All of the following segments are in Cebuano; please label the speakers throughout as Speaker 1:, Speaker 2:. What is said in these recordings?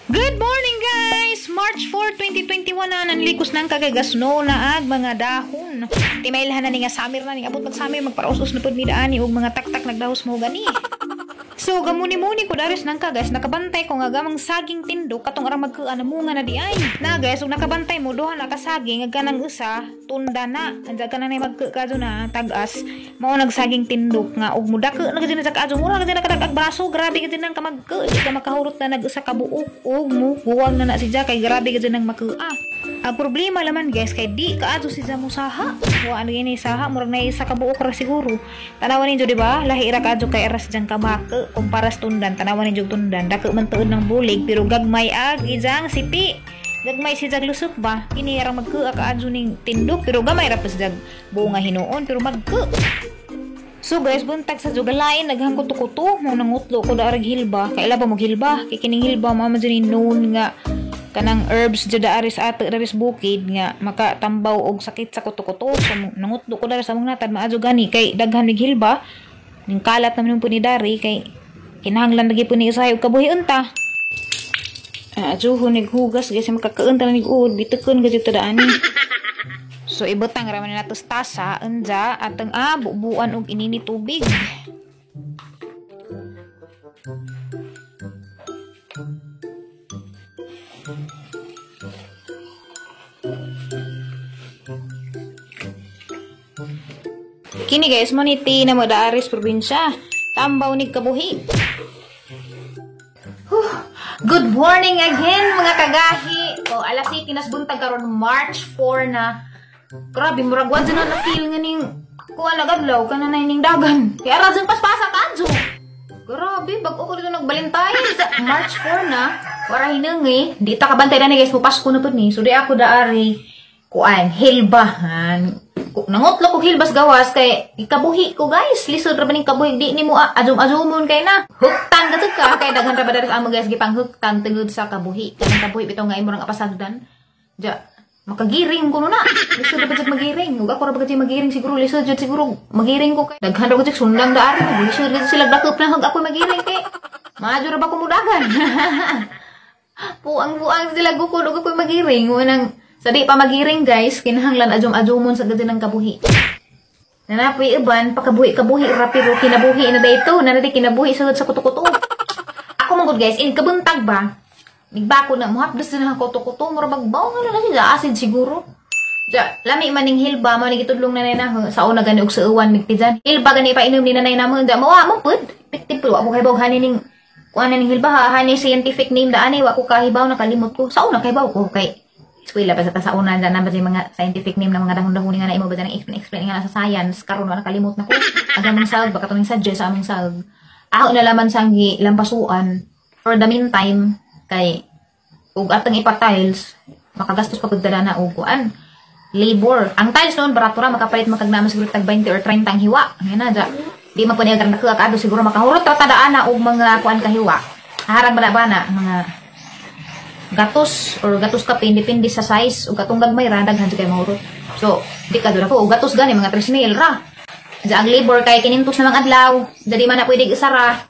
Speaker 1: Good morning, guys! March 4, 2021 na nanlikos nang kagagasno na ag mga dahon. Timailhan na ni nga summer na ning abot mag summer, magparaus-us na pud mi daani og mga taktak nagdahos mo gani. So gamuni-muni ko daris nang ka, guys, nakabantay ko nga gamang saging tindok katong arang magkuan na munga na di ay. Na guys, ug nakabantay mo duha na ka saging ag kanang usa tunda na. Anja ka na nay magku kadto na tag-as mao nagsaging tindok nga og mudako na gid na sa kaadto mura gid na kadag braso, grabe gid nang kamagku, di ka makahurot na nag-usa ka buok og mo buwang na na si kay grabe gid nang makua. Ang problema laman, guys, kay di kaadto si mo saha. Wa ano gini saha, murag na isa ka buok ra siguro. Tanawan ninyo, di ba? Lahi ra kaadto kay aras diyang kamako kumpara sa tundan. Tanawan ninyo tundan, dako man tuod ng bulig pero gagmay ag ijang sipi. Gagmay si jag lusok ba? Kini arang magkua kaadto ning tindok pero gamay ra pa si jag bunga hinuon pero magku. So guys, buntag sa jugalain naghang kuto-kuto mo nangutlo ko da arag hilba. Kaila ba mo hilba? Kay kining hilba mao man jud ni known nga kanang herbs jud aris ato daris bukid nga makatambaw og sakit sa kuto-kuto. So nangutlo ko dari sa among natad maadyo gani kay daghan mig hilba ning kalat naman po ni dari kay kinahanglan lagi po ni usahay og kabuhi unta. Adyo nig hugas guys, makakaon ta nig uod bitukon gud ta daani. So ibutang ra man nato sa tasa unja atong bubuan og inini tubig. Kini guys, mo ni tea na mo daaris probinsya. Tambaw ni kabuhi. Whew. Good morning again mga kagahi. O alas 7 nas buntag karon March 4 na. Grabe murag wa na na feel nga ning kuan nagadlaw kana na ning dagan. Kay ara jud paspasa kadto. Grabe bag-o ko dito nagbalintay sa March 4 na. Wara hinangi, di ta kabantay na ni guys, mo Pasko na pud ni. So di ako daari kuan hilba. Nangutlo ko hilbas gawas kay ikabuhi ko guys. Lisod ra ba ning kabuhi di nimo adum-adumon kay na. Huktan ka ka kay daghan ra ba diri sa amo guys gipanghuktan tungod sa kabuhi. Kanang kabuhi bitaw nga imo rang apasagdan. Ja makagiring ko na. Lisod ra ba jud magiring? Ug ako ra ba jud magiring siguro lisod jud siguro magiring ko kay daghan ra jud sundang daari. Lisod jud sila dakop na hug ako magiring kay maadyo ra ba ko mudagan. Puang-puang sila gukod ug ako magiring. Unang sa di pa magiring guys, kinahanglan adum-adumon sa gadi ng kabuhi. Nanapoy uban, pakabuhi-kabuhi ra pero kinabuhi na dayto, na di kinabuhi sugod sa kuto-kuto. Ako man gud guys, in kabuntag ba? Nigbako na muhapdos na ang kuto-kuto, mura bagbaw nga na sila acid siguro. Ja, lami man ning hilba mo ni gitudlong nanay na sa una gani og sa uwan migtijan. Hilba gani pa inom ni nanay namo, ja mo mo pud. Epektive pud wa ko kahibaw hani ning kuan ning hilba ha, hani scientific name da ani wa ko kahibaw, nakalimot ko. Sa una kahibaw ko kay eskwela pa sa una dyan naman yung mga scientific name ng mga dahon-dahon nga na imo ba dyan explain nga na sa science karon wala nakalimot na ko. Ang among saag baka tuming suggest sa among saag. Ako na laman sang lampasuan for the meantime kay ug atong ipa-tiles makagastos pa pud dala na og kuan labor. Ang tiles noon barato ra makapalit makagnaman siguro tag 20 or 30 ang hiwa. Nga na dya. Di man pud niya nakuha kaadto siguro makahurot ra tadaan na og mga kuan kahiwa. Harang bana mga gatos or gatos kape depende sa size ug katong gagmay ra daghan jud kay mahurot. So di ka dura ko og gatos gani mga 3 mil ra. Diya ang labor kay 500 na mga adlaw, dali man na pwede isa ra.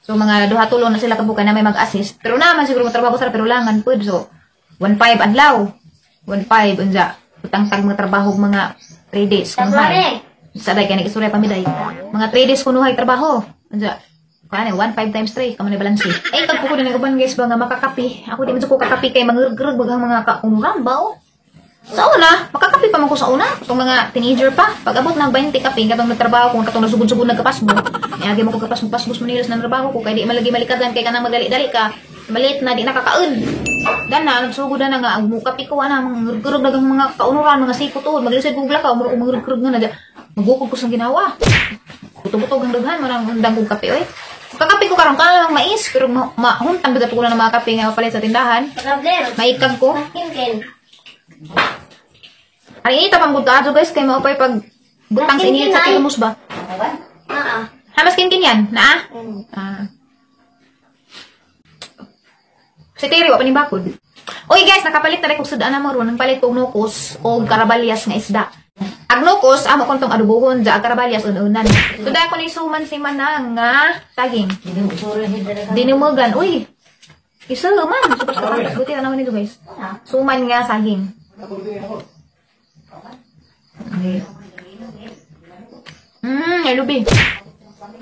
Speaker 1: So mga duha tulo na sila kabuka na may mag-assist. Pero naman siguro mo trabaho sa pero langan pud. So 1.5 adlaw. 1.5 unja utang tag mga trabaho mga 3 days kunuhay. Sa day kay nag-istorya pa mi day. Mga 3 days kunuhay trabaho. Unja kani 1.5 times 3 kamo ni balanse. Ay kag ko din uban guys ba nga makakapi. Ako di man ko kakapi kay mangurgrug bagang mga kaunuran ba oh. Sa una, makakapi pa man ko sa una. Katong mga teenager pa. Pag abot ng 20 kape katong nagtrabaho ko katong nasugod-sugod nagkapasmo. Niagi mo ko kapasmo pasmos Manilas ng trabaho ko kay di malagi malikadan kay kanang magdali-dali ka. Malit na di nakakaon. Dan na nagsugod na nga ang mukapi ko ana mangurgrug dagang mga kaunuran mga siko tuhod maglisod gugla ka muro mangurgrug nga na magukog ko sa ginawa. Buto-buto ang daghan man ang undang kog kape oy. Kakape ko karon kanang mais pero mahuntang bigat ko na ng mga kape nga palit sa tindahan. Maikag ko. Ay ita pang gud kaadto guys kay mao pay pag butang sa init sa thermos ba. Hamas kinkin yan naa. Si Terry wa pa ni bakod. Oy guys, nakapalit na rin kog sudan na mo ron, nagpalit kog nukos og karabalyas nga isda. Agnukos, amo kon tong adubohon, ja karabalyas un-unan. So dahil ko ni suman si manang nga saging. Dinumugan, uy. Isa man, super sa tamis. Buti na naman nito, guys. Suman nga saging. Okay. Lubi.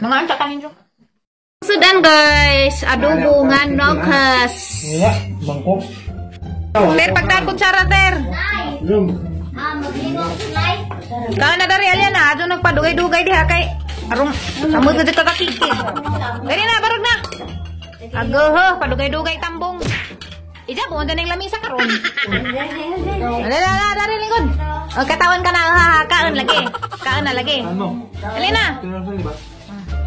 Speaker 1: Mga anta kanin jo. Sudan, guys, adobo nga nokas.
Speaker 2: Wala, mangkok.
Speaker 1: Ter, pagdaan kutsara, ter.
Speaker 2: Yung,
Speaker 1: Kaan na dari alyan na, adyo nagpadugay-dugay diha kay arong samod ka dito kakiki. Dali na, barog na. Agoho, padugay-dugay tambong. Ija, buon na yung lamisa karon. Dali na, dari lingkod. O, katawan ka na, ha, ha, kaon lagi. Kaon na lagi.
Speaker 2: Ano?
Speaker 1: Dali na.
Speaker 2: Tinarasan, di ba?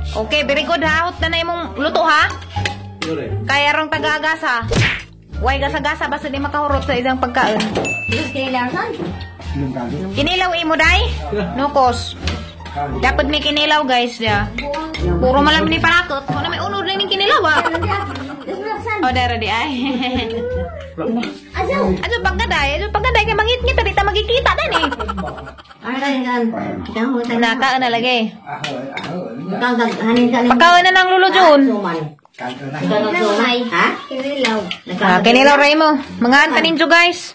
Speaker 1: Okay, very good ha. Hot na na imong luto ha.
Speaker 2: Yore.
Speaker 1: Kaya rong taga-agasa. Way gasa-gasa basta di makahurot sa isang pagkaon.
Speaker 2: Yung kado.
Speaker 1: Kinilaw imo day? Nukos. Dapat may kinilaw, guys, ya. Puro malam ni panakot. Kung na may unod na ning kinilaw ah. Oh, dara di ay. Ajo pagkaday, ajo pagkaday kay mangit-ngit dali ta magkikita dani. Naka na lagi. Pagkaon na ng lulo Jun. Ah, kinilaw ra imo. Mangaan ka ninyo, guys.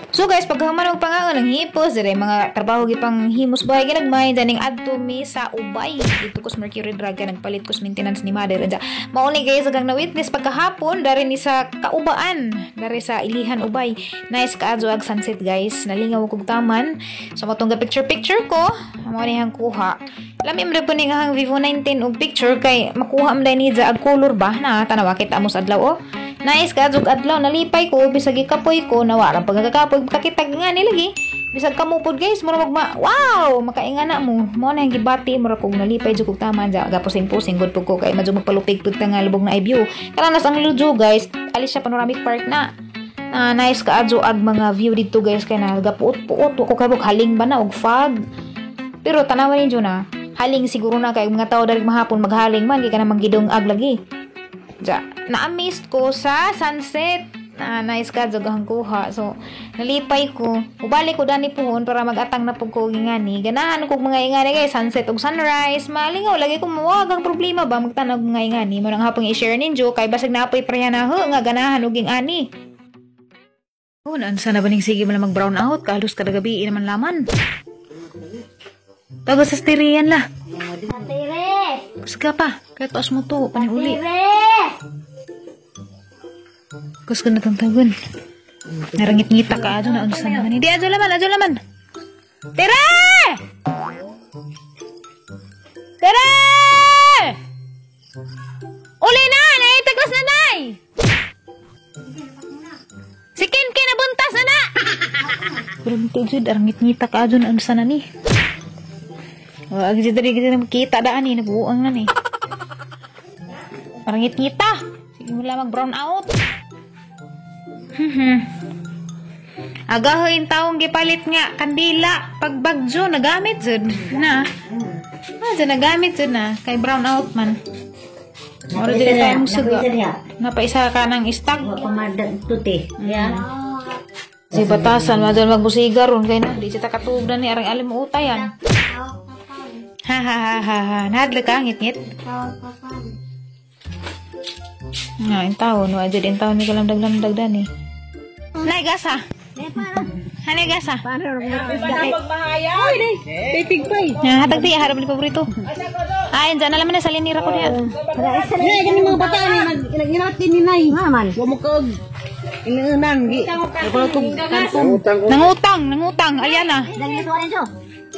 Speaker 1: So guys, pagkahuman og pangaon ang hipos, dire mga trabaho gipang himos bahay ginagmay daning adto mi sa Ubay. Dito ko sa Mercury Drug kay nagpalit ko sa maintenance ni mother. Anja, mao ni guys agang na witness pagkahapon dari ni sa Kaubaan, dari sa Ilihan Ubay. Nice kaadto ag sunset, guys. Nalingaw kog taman. So mao tong picture picture ko, mao ni hang kuha. Lami mo po ni nga hang Vivo 19 og picture kay makuha man ni ag color ba na tanawa kita mo sa adlaw oh. Nice ka adjog adlaw, nalipay ko bisag gikapoy ko nawara pagkakapoy kakitag nga ni lagi. Bisag kamo pod, guys, mura magma wow, makainga na mo. Mo na yung gibati mura kog nalipay jud kog tama ja gapusing-pusing gud pud ko kay madyo magpalupig pud ta nga lubog na view. Kananas ang lujo, guys, alis siya panoramic park na. Na nice ka adyo ag mga view didto, guys, kay na gapuot-puot ko kay haling ba na og fog. Pero tanawan ninyo na, haling siguro na kay mga tao dali mahapon maghaling man kay kanang manggidong ag lagi. Ja, na-amaze ko sa sunset. Na nice ka jud ang kuha. So, nalipay ko. Ubalik ko dani puhon para mag-atang na pug ko ingani. Ganahan ko mga ingani, guys, sunset ug sunrise. Malingaw lagi ko mawag ang problema ba magtanag mga ingani. Mo nang hapon i-share ninyo kay basig naapoy pareha na ho nga ganahan og ingani. Oh, naansa na ba ning sige mo lang mag-brown out? Kalos kada gabi naman laman. Tago sa stirian la. Kusga pa. Kaya taas mo to. Panihuli. Kusga na tagon. Narangit-ngita ka. Adyo na unsa naman. Hindi, adyo laman. Adyo laman. Tere! Tere! Uli na! Naitaglas na, nay! Si Ken Ken nabuntas na na! Pero jud, arangit-ngita ka. Adyo na unsa na ni. Wag jud diri gid makita daan ni nabuang na ni. Arangit-ngita. Sige mo lang mag brown out. Agahoy taong gipalit nga kandila pagbagyo nagamit jud na. Ah, jud nagamit jud na kay brown out man. Oro jud tayong suga. Napaisa ka ng stock. Si batasan madal magbusiga ron kay na di siya katug na ni arang alim mo utayan. Ha ha ha ha ha. Nahadlok ka ngit-ngit. Nga, in taon. Wa jud in taon ni kalamdag-lamdag dani. Nay gasa. Hanay gasa. Nga hatag di harap ni paborito. Ay, dyan na laman na sa linira ko diha.
Speaker 3: Ay, gani mga bata ni nag ni nay. Wa mo kag inunan gi.
Speaker 1: Nangutang, nangutang. Aliana.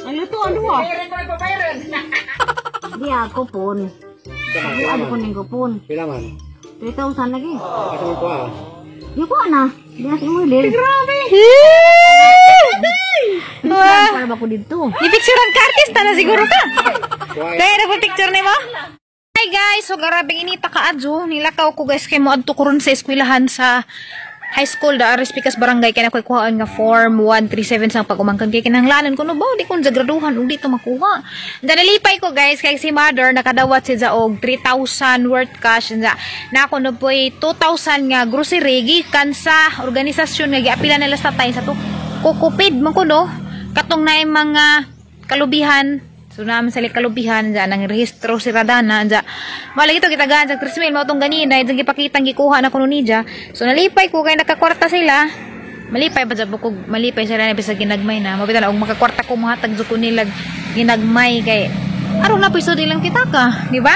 Speaker 3: Ang luto ano ah? Di ako pon. Ano ko ning kupon?
Speaker 2: Pila man?
Speaker 3: 3,000 lagi.
Speaker 2: Asa mo kuha?
Speaker 3: Di ko na. Di na imo din.
Speaker 1: Grabe. Wah.
Speaker 3: Para ba ko didto?
Speaker 1: Ipicturean ka, artista na siguro ka. Kaya na po picture nimo? Hi guys, so garabing inita ka adyo. Nilakaw ko guys kay mo adto ko ron sa eskwelahan sa high school da Aris Picas Barangay kay nakoy kuhaan nga form 137 sa pag-umangkang kay kinahanglanon ko no ba di ko graduhan ug dito makuha. Nalipay ko guys kay si mother nakadawat si og 3,000 worth cash na nako no poy 2,000 nga grocery gikan sa organisasyon nga giapila nila sa tay sa to kukupid man ko no katong naay mga kalubihan. So So naman sa kalubihan dyan, ang rehistro si Radana dyan. Wala ito kita gaan sa 3,000 mao tong ganina, dyan gipakitang gikuha na kuno niya. So nalipay ko kay nakakwarta sila. Malipay ba jud ko, malipay sila na bisag ginagmay na. Mabita na og makakwarta ko, mohatag jud ko nila ginagmay kay aron na piso nilang kita ka, di ba?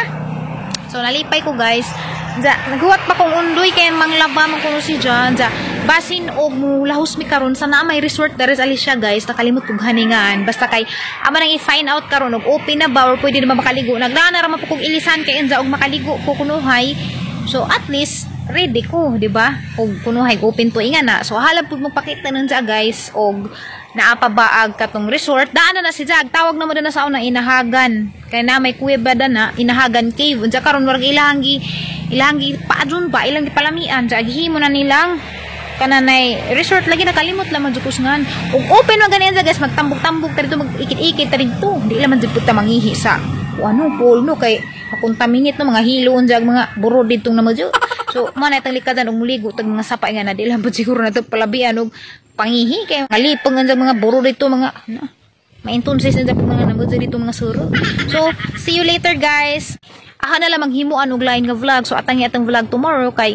Speaker 1: So nalipay ko, guys. Ja, naghuwat pa kong undoy kay manglaba man kuno si John. Ja, basin og mulahos mi karon sa naa may resort dere sa Alicia, guys. Nakalimot kog haningan. Basta kay ama nang i-find out karon og open na ba or pwede na ba makaligo. Nagdaan na ra man po kog ilisan kay unsa og makaligo ko kunuhay. So at least ready ko, di ba? Og kunuhay open to inga na. So halab pud magpakita nun sa guys og naa pa ba ag katong resort. Daan na na si Jag. Tawag na mo na sa unang Inahagan. Kay na may kuweba na Inahagan Cave. Unsa karon murag ilang gi paadjon ba ilang gipalamian sa gihimo na nilang kananay resort lagi. Nakalimot lang man jud ko ngan ug open man gani guys, magtambok-tambok ta dito, mag-ikit-ikit ta dito. Di lang man jud pud ta mangihi sa o ano pool no kay makontaminate no, mga hilo unsa mga buro didtong naman jud. So mo na itang likadan og muligo tag mga sapa nga na di lang pud siguro na to palabian og pangihi kay ngalipong unsa mga buro dito, mga na maintunsis na po mga nabudyo dito, mga suro. So, see you later, guys. Aha na lang maghimuan og lain nga vlog. So, atang atang vlog tomorrow kay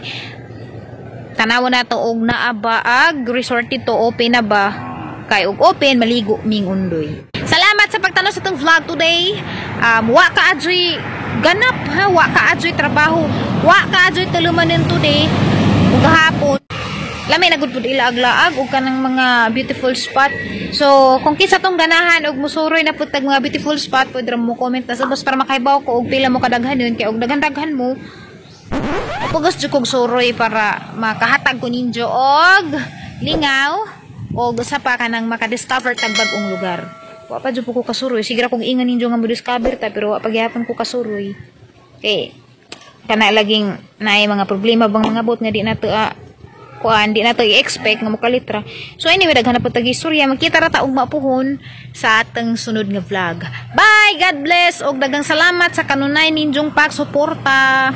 Speaker 1: tanawa na to og naa ba ag resort dito, open na ba, kay og open maligo ming undoy. Salamat sa pagtanaw sa itong vlog today. Wa ka adyoy ganap ha, wa ka adyoy trabaho, wa ka adyoy tulumanon today ug gahapon. Lami na gud pud ilaag-laag ug kanang mga beautiful spot. So, kung kinsa tong ganahan og musuroy na pud tag mga beautiful spot, pwede ra mo comment na sa bus para makahibaw ko og pila mo kadaghan yun kay og daghan-daghan mo, pugos jud kog suroy para makahatag ko ninyo og lingaw og usa pa kanang makadiscover tag bag-ong lugar. Wa pa jud po ko kasuroy. Sige ra kog ingan ninyo nga mo discover ta, pero wa pa gihapon ko kasuroy. Kay kana laging naay mga problema bang mga bot nga di nato kuan, di nato i-expect nga mokalitra. So anyway, daghan na po tag istorya. Magkita ra ta ugma puhon sa atong sunod nga vlog. Bye! God bless og daghang salamat sa kanunay ninyong pagsuporta.